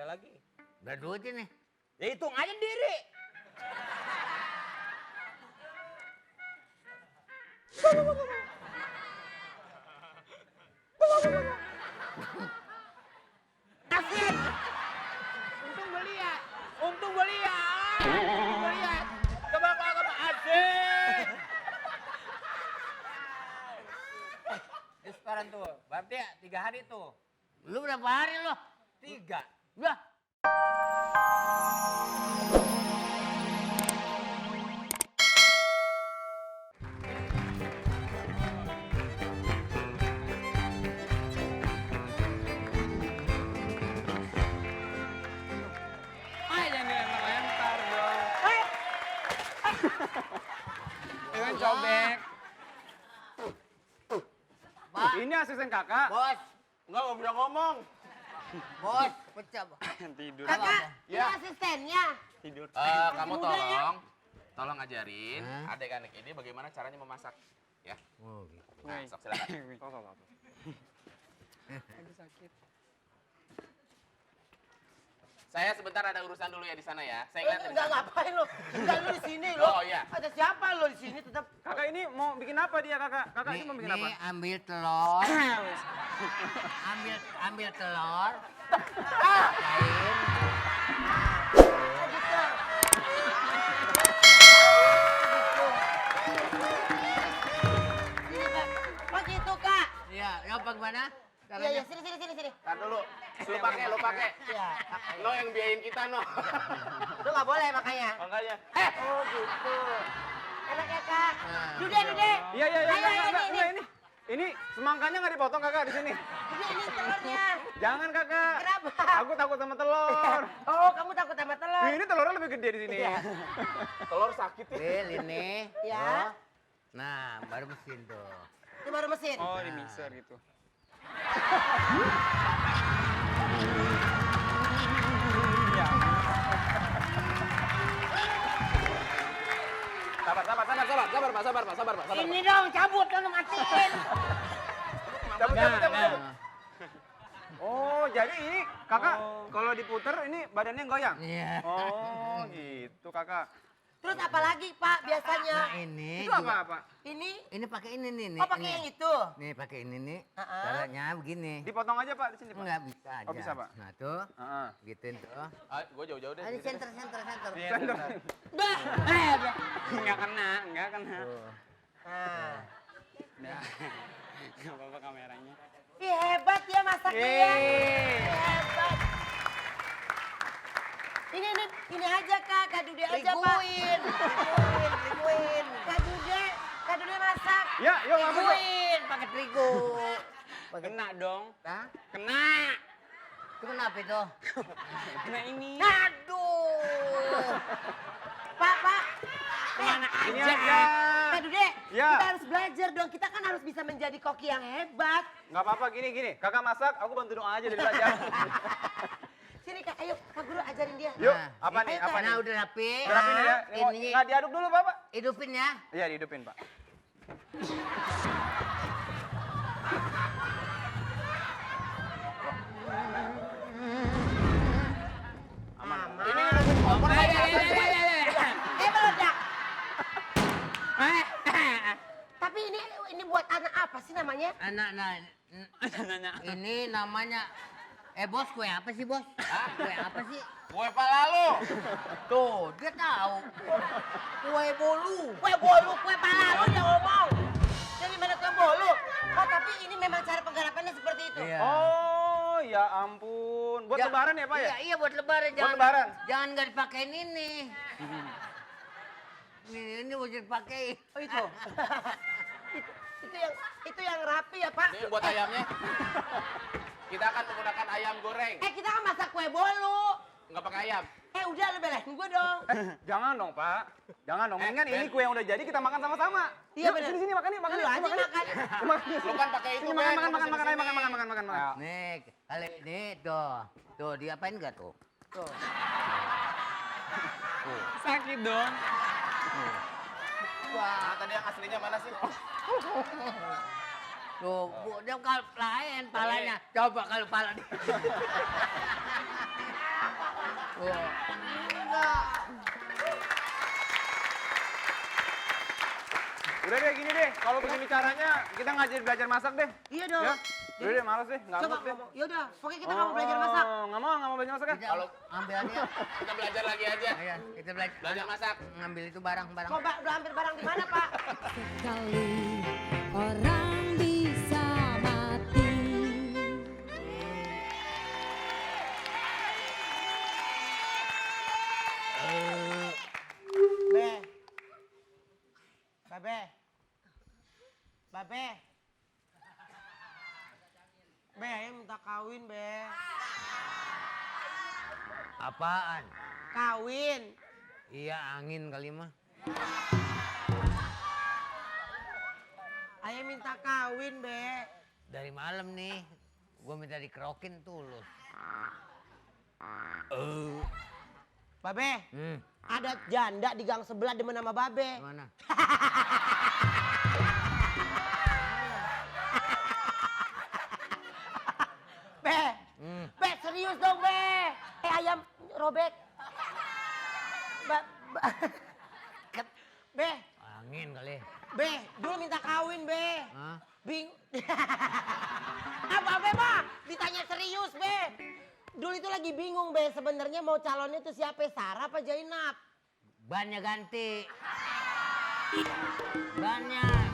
lagi. Udah duit ini. Ya hitung aja sendiri. Asin. Untung gue lihat. Untung gue lihat. Untung gue lihat. Coba kalau asin. Ini sekarang tuh. Berarti ya 3 hari tuh. Lu berapa hari lo? 3. Udah. Ay, jangan dilempar-lempar dong. Jangan cobek. Pak, Ini asisten kakak. bos. Enggak bisa ngomong. Bos, pecah. Tidur. Kakak, Ya. ini asistennya. Tidur. Kamu muda ya? tolong ajarin Hah? adik-adik ini bagaimana caranya memasak, ya. Oh, gitu. Nah, sok silakan. Aduh sakit. Saya sebentar ada urusan dulu ya di sana ya. Saya ngeliat dari Enggak sana. ngapain lo? Enggak lu di sini lo. Oh, iya. Ada siapa lo di sini tetap? Kakak ini mau bikin apa dia kakak? Kakak ini mau bikin apa? Nih ambil telur. ambil telur. Cain. Oh gitu. Oh gitu kak. Iya, lo bagaimana? Iya iya sini. Tar dulu. Lu pakai. Iya. No yang biayain kita, no. Lu nggak boleh makanya. Makanya. Oh gitu. Enak ya kak. Nah. Dude. Iya, Ayo, kakak. ini. Enggak, ini. Ini semangkanya nggak dipotong kakak di sini. Ini telurnya. Jangan kakak. Kenapa? Aku takut sama telur. Oh kamu takut sama telur? Ini telurnya lebih gede di sini. Iya. Telur sakit ya. Bil, ini. Ya. Oh. Nah, baru mesin tuh. Itu baru mesin. Oh, di mixer gitu. Iya. Sabar, Pak. Ini dong cabut dong matiin. Cabut. Nah. Oh, jadi ini kakak kalau diputer ini badannya goyang? Iya. Oh, gitu kakak. Terus apa lagi pak biasanya? Nah, ini. Itu juga- apa? Ini? Ini pakai ini nih. Oh pakai yang itu? Nih, pakai ini nih. Uh-uh. Caranya begini. Dipotong aja pak di sini pak. Enggak bisa aja. Oh, bisa, Pak? Nah, tuh. Heeh. Gituin tuh. Gue jauh-jauh deh. Ini di sini. center. Iya, Dah. Nggak kena. Tuh. Nah. Nah, nggak apa-apa kameranya. Ih hebat ya masaknya ya. Yeay. Hebat. Ini aja kak Dude aja pak. Riguin. Kak Dude masak. Ya, yuk ngapa yuk? Riguin pakai terigu. Kena dong. Hah? Kena. Itu kenapa itu? Kena ini. Aduh. Pak. Kemana Ini aja? Kak Dude, Ya. kita harus belajar dong. Kita kan harus bisa menjadi koki yang hebat. Nggak apa-apa gini. Kakak masak, aku bantu doa aja dari belajar. Sini kak, ayo Kak Guru ajarin dia. Yuk, Nah, apa nih? ayo, Apa Kak. nih? Nah, udah rapi. Berapin ya. Ini Nggak diaduk dulu bapak? hidupin ya. Iya, dihidupin pak. Aman. Ini kompor aja. Dia meledak. Tapi ini buat anak apa sih namanya? Anak, ini namanya. Bos, kue apa sih bos? Kue apa sih? Kue pala lu. Tuh, dia tahu. Kue bolu. Kue bolu, kue pala lu dia ngomong. Jadi mana kue bolu? Oh tapi ini memang cara penggarapannya seperti itu. Iya. Oh, ya ampun. Buat lebaran ya pak ya? Iya, buat lebaran. Buat lebaran? Jangan nggak dipakein ini. Ini mau dipakai. Oh itu. itu yang rapi ya pak. Ini buat ayamnya. Kita akan menggunakan ayam goreng. Kita kan masak kue bolu. Nggak pakai ayam. Udah lu belain gue dong. Jangan dong pak. Jangan dong. Mendingan ini kue yang udah jadi kita makan sama-sama. Iya, Yuk, bener. sini makan yuk, makan Lu yuk. aja makan. Lu kan pakai itu, Sini, Ben. makan, Lu makan, sini. makan. Nih, kali ini tuh. Tuh, diapain nggak tuh? Tuh. Sakit dong. Nah, tadi yang aslinya mana sih? Tuh, dia kalau lain palanya. Coba kalau pala dia. Tuh. Udah deh gini deh, kalau begini caranya kita ngajar belajar masak deh. Iya dong. Ya? Udah deh, males deh, nggak Coba mood deh. ngomong. Yaudah, pokoknya kita nggak mau belajar masak. Nggak mau belajar masak ya? Kalau ambil aja. Kita belajar lagi aja. Iya, kita Belajar masak. Ngambil itu barang-barang. Kok udah ambil barang di mana, Pak? Sekali orang bisa mati. Be. Babe. Babe. Be, ayah minta kawin, Be. Apaan? Kawin. Iya, angin kali mah. Ayah minta kawin, Be. Dari malam nih, gue minta dikerokin tulus. Babe, Hmm, ada janda di gang sebelah demen sama Babe. mana? Be, Be serius dong, Be. Ayam robek. Be, Angin kali. Be, dulu minta kawin, Be. Hah? Bing. Apa Be, mah? Ditanya serius, Be. Dulu itu lagi bingung, Be. Sebenarnya mau calonnya itu siapa? Sarah apa Jainab? Bannya ganti. Banyak.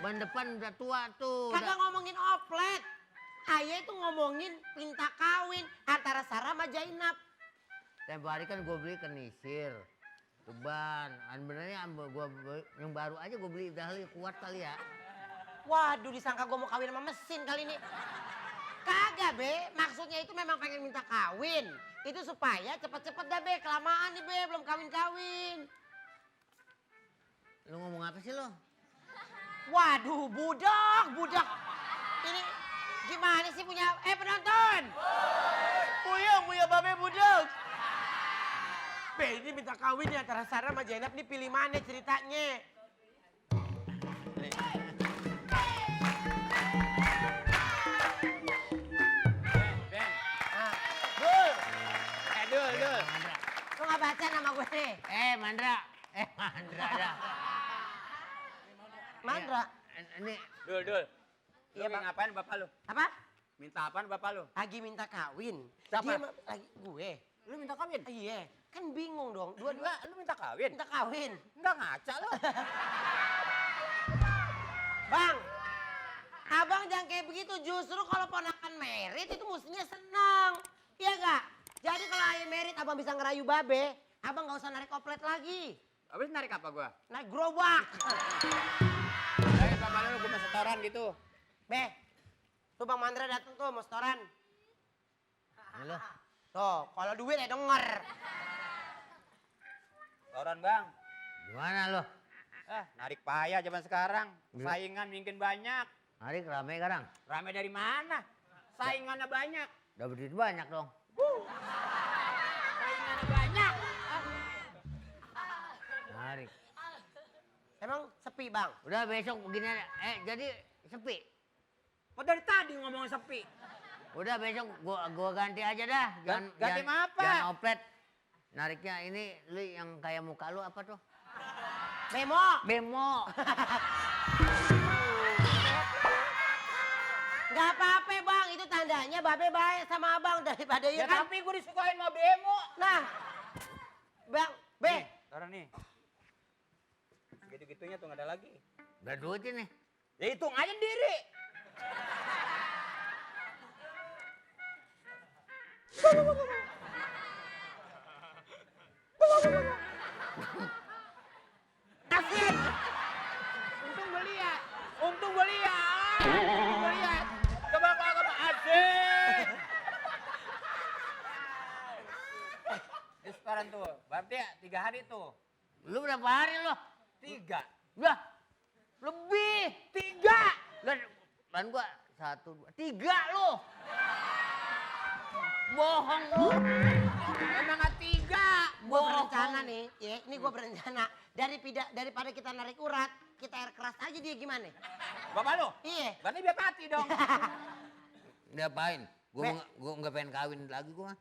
Ban depan udah tua tuh. Kagak ngomongin oplet. Ayah itu ngomongin minta kawin antara Sarah sama Jainab. Tempo hari kan gue beli kenisir. Tuban. Sebenarnya gua yang baru aja gue beli udah kuat kali ya. Waduh, disangka gue mau kawin sama mesin kali ini. Kagak, Be. Maksudnya itu memang pengen minta kawin. Itu supaya cepet-cepet dah, Be. Kelamaan nih, Be. Belum kawin-kawin. Lu ngomong apa sih lo? Waduh, budak. Ini gimana sih punya... penonton. Punya Babe budak. Be, ini minta kawin nih antara Sarah sama Jainab. Nih pilih mana ceritanya? Ben. Ah, Dul! Dul. Mandra. lu gak baca nama gue nih? Mandra. Mandra dah. Mandra. Ini Dul. Iya, Lu Bang. ngapain bapak lu? Apa? Minta apaan bapak lu? Lagi minta kawin. Siapa? Dia lagi gue. Lu minta kawin? Iya, kan bingung dong. Dua-dua Enggak, lu minta kawin? minta kawin. Enggak ngaca lu. Bang, abang jangan kayak begitu. Justru kalau ponakan merit itu mestinya senang. Iya gak? Jadi kalau ayah merit abang bisa ngerayu Babe, abang gak usah narik oplet lagi. Habis narik apa gua? Naik gerobak. Ayo bapak lu gua mau setoran gitu. Be, tuh Bang Mandra datang tuh mau setoran. ini lo. Tuh, kalau duit ya denger. Setoran bang. Gimana lo? Narik payah zaman sekarang. Saingan mungkin banyak. Hari rame sekarang. Rame dari mana? Saingannya banyak. Dapat duit banyak dong. Saingannya banyak. Narik. Emang sepi Bang? Udah besok begini aja. Jadi sepi. Kok dari tadi ngomongin sepi? Udah besok gua ganti aja dah. Ganti apa? Jangan oplet. Nariknya ini lu yang kayak muka lu apa tuh? Bemo. Bemo. Gak apa-apa Bang, itu tandanya Babe baik sama abang daripada Ya ya kan. tapi gua disukain sama bemo. Nah, Bang, Be, Nih, setoran nih. Gitu-gitunya tuh nggak ada lagi. Udah duitnya nih. Ya hitung aja sendiri. Asin. Untung gue lihat. Untung gue lihat. Untung gue lihat. Coba kalau kamu asin. Di setoran tuh. Berarti ya 3 hari tuh. Lu berapa hari lo? 3. Udah. Lebih. 3. Lah, ban gua 1, 2, 3 lo. Bohong lu. Emang 3. gue berencana nih, ya, ini gue berencana daripada kita narik urat, kita air keras aja dia gimana? Bapak lu? Iya. Berarti biar mati dong. Diapain? Be. Gua nggak pengen kawin lagi gua.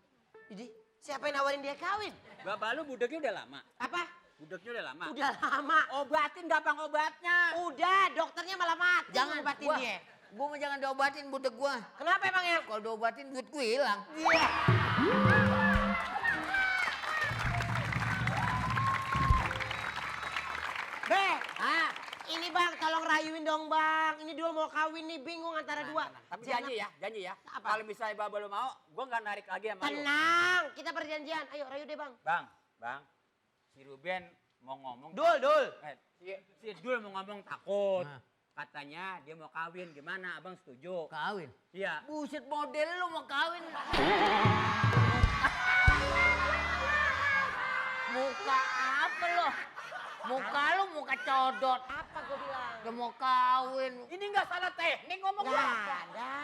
Jadi siapa yang nawarin dia kawin? Bapak lu budaknya udah lama. Apa? Budaknya udah lama. Udah lama. Obatin gampang obatnya. Udah, dokternya malah mati. Jangan ngobatin gua. dia. Gua mah jangan diobatin budek gua. Kenapa emang ya? Kalau diobatin duit gua hilang. Iya. Be, ini bang, tolong rayuin dong bang. Ini dua mau kawin nih, bingung antara dua. Tapi janji ya. Apa? Kalau misalnya Bapak lu mau, gua nggak narik lagi sama lu. Tenang, kita perjanjian. Ayo rayu deh bang. Bang. Si Ruben mau ngomong. Dul. Si Dul mau ngomong takut. Nah. Katanya dia mau kawin, gimana? Abang setuju? Kawin. Iya. Buset model lu mau kawin. Muka apa lo? Muka lu muka codot. Apa gue bilang? Udah mau kawin. Ini nggak salah teknik ngomong Nggak apa? ada.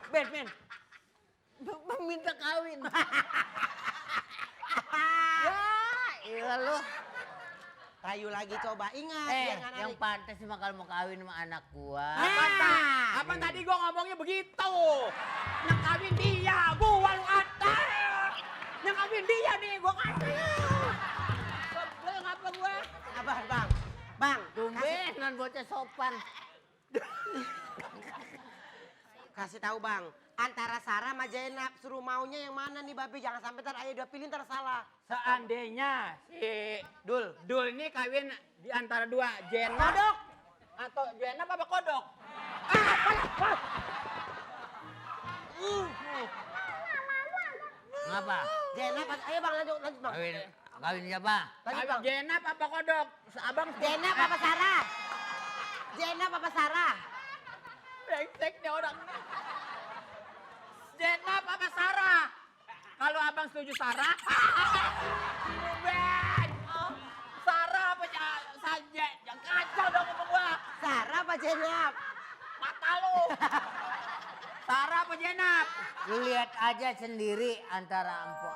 Ben. Minta kawin. Ya, iya lu. Rayu lagi coba, ingat. biar nggak Yang narik. pantas mah kalau mau kawin sama anak gua. Apa tadi gua ngomongnya begitu? Yang kawin dia, gua lu ada. Yang kawin dia nih, gua kasih. Sebel ngapa gua? Abah, bang. Bang, Tumbenan bocah sopan. kasih tahu bang. Antara Sarah sama Zainab, suruh maunya yang mana nih babe? Jangan sampai ntar ayah udah pilih ntar salah. Seandainya si Dul. Dul ini kawin di antara dua, Jenab Kodok. atau Jenab apa kodok? Ngapa? Zainab, ayo bang lanjut bang. Kawin siapa? Lanjut Kawin bang. Jenab apa kodok? Abang Zainab apa Sarah? Zainab apa Sarah? brengsek nih orang. Jenab apa Sarah? Kalau abang setuju Sarah, Ruben. Sarah apa saja? Yang kacau dong ngomong gua. Sarah apa Zainab? Mata lu. Sarah apa Jenab? Lu lihat aja sendiri antara empok.